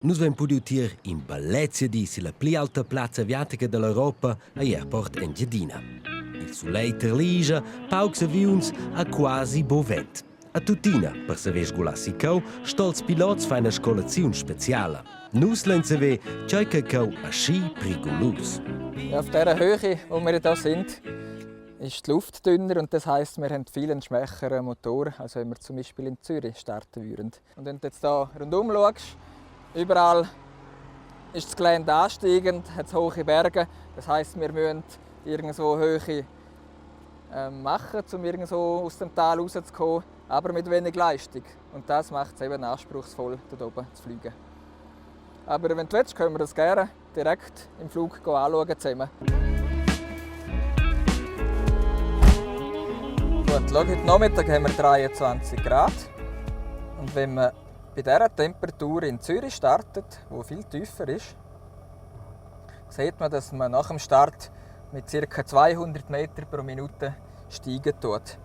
Nus vein pudiu tier in bellezia di silla pli aulta plazza aviatica dall'Europa a Airport Engiadina. Il sulegl terligia, paucs aviuns a quasi bo vent. A tuttina, per saver sgular si cheu, stols pilots far ina scolaziun speciala. Nus lein saver tgei che cheu aschi prigulus. Ja, auf dieser Höhe, wo wir hier sind, ist die Luft dünner und das heisst, wir haben viel einen schwächeren Motor, als wenn wir zum Beispiel in Zürich starten würden. Und wenn du jetzt hier rundum schaust, überall ist das Gelände ansteigend, hat hohe Berge. Das heisst, wir müssen irgendwo Höhe machen, um irgendwo aus dem Tal rauszukommen, aber mit wenig Leistung. Und das macht es eben anspruchsvoll, dort oben zu fliegen. Aber wenn du willst, können wir das gerne direkt im Flug anschauen zusammen. Gut, schau, heute Nachmittag haben wir 23 Grad. Und wenn man bei dieser Temperatur in Zürich startet, wo viel tiefer ist, sieht man, dass man nach dem Start mit ca. 200 Meter pro Minute steigen tut.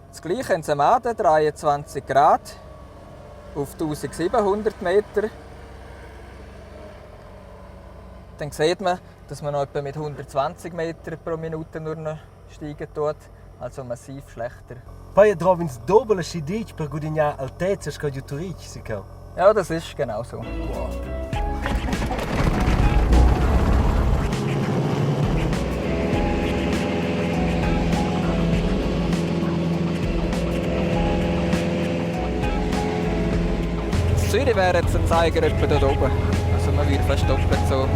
Das gleiche in Semaden, 23 Grad auf 1700 Meter. Dann sieht man, dass man noch etwa mit 120 Meter pro Minute nur noch steigen tut, also massiv schlechter. Poi drov'ins dobel aschi ditg per gudignar altezza sco giu Turitg, sicur. Ja, das ist genau so. Wow. Zürich wäre jetzt ein Zeiger etwa dort oben. Also man würde fast doppelt so,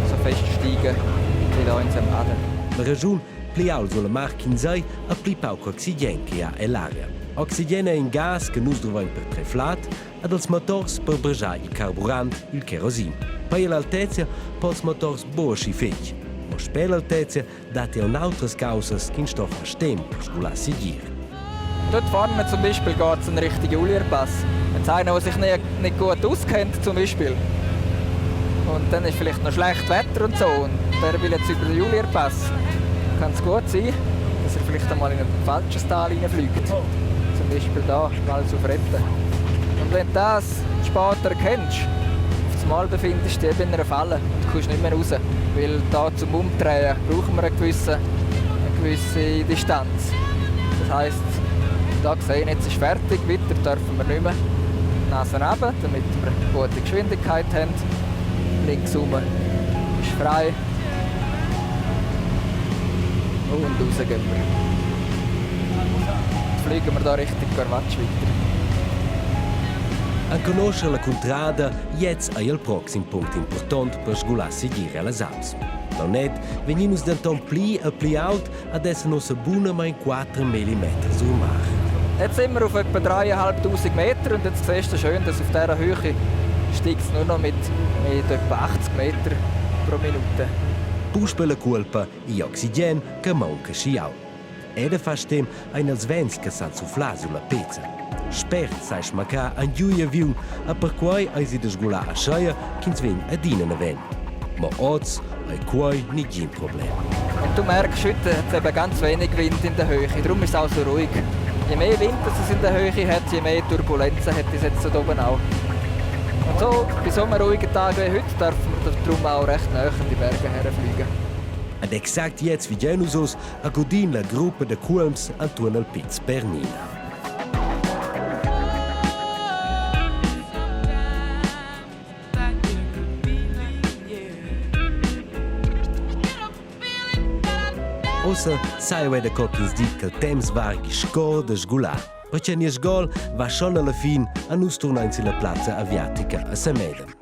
so fest steigen wie hier in St. Baden. La regiun pli ault sulla mar ch'ins ei a pli pauc oxigen che ha ell'aria. Oxigen è in gas che nus duvrein per trer flad ed als motors per bregiar il carburant, il kerosin. Poi all'altezia pols motors buca schi fetg. Mo sper l'altezia datti aunc autras causas ch'ins sto far stem per sgular segir. Dort vorne zum Beispiel geht es in Richtung Julierpass. Wenn es einer, der sich nicht, nicht gut auskennt zum Beispiel, und dann ist vielleicht noch schlecht Wetter und so, und der will jetzt über den Julierpass, kann es gut sein, dass er vielleicht einmal in ein falsches Tal reinfliegt. Zum Beispiel da, mal zu Fretten. Und wenn du das später erkennst, auf einmal befindest du dich in einer Falle und kommst nicht mehr raus. Weil da zum Umdrehen brauchen wir eine gewisse, eine gewisse Distanz. Das heisst, da gesehen, jetzt ist fertig, weiter dürfen wir nicht mehr. Nase runter, damit wir eine gute Geschwindigkeit haben. Links rum ist frei. Und raus gehen wir. Jetzt fliegen wir da Richtung Corvatsch weiter. Enconoscher la cuntrada gliez ei il proxim punct impurtont per sgular segir ellas Alps. Planet vegnin nus denton pli e pli aut ad esser nossa bunamain 4 millimeters sur mar. Jetzt sind wir auf etwa 3'500 Meter und jetzt siehst du schön, dass auf dieser Höhe steigt es nur noch mit, mit etwa 80 Meter pro Minute. Puspei la cuolpa igl oxigen che maunca schi ault. Ed fastem ein els vents che san suflar sulla pezza. Spert sai smaccar ein giu aviun e perquei eisi da sgular ascheia ch'ins vegn adina naven. Ma oz ei quei nigin problem. Und du merkst, heute hat es eben ganz wenig Wind in der Höhe, darum ist es auch so ruhig. Je mehr Wind es in der Höhe hat, je mehr Turbulenzen hat es jetzt dort oben auch. Und so, bei so einem ruhigen Tag wie heute, dürfen wir darum auch recht nah an die Berge herfliegen. Ed exact jetzt wie nus oz a gudin la gruppa da cuolms entuorn al Piz Bernina. Ossa sai da co ch'ins di ch'el temps varghi sco da sgular. Perche nies gol va schon alla fin a nus turnain silla plazza aviatica a Samedan.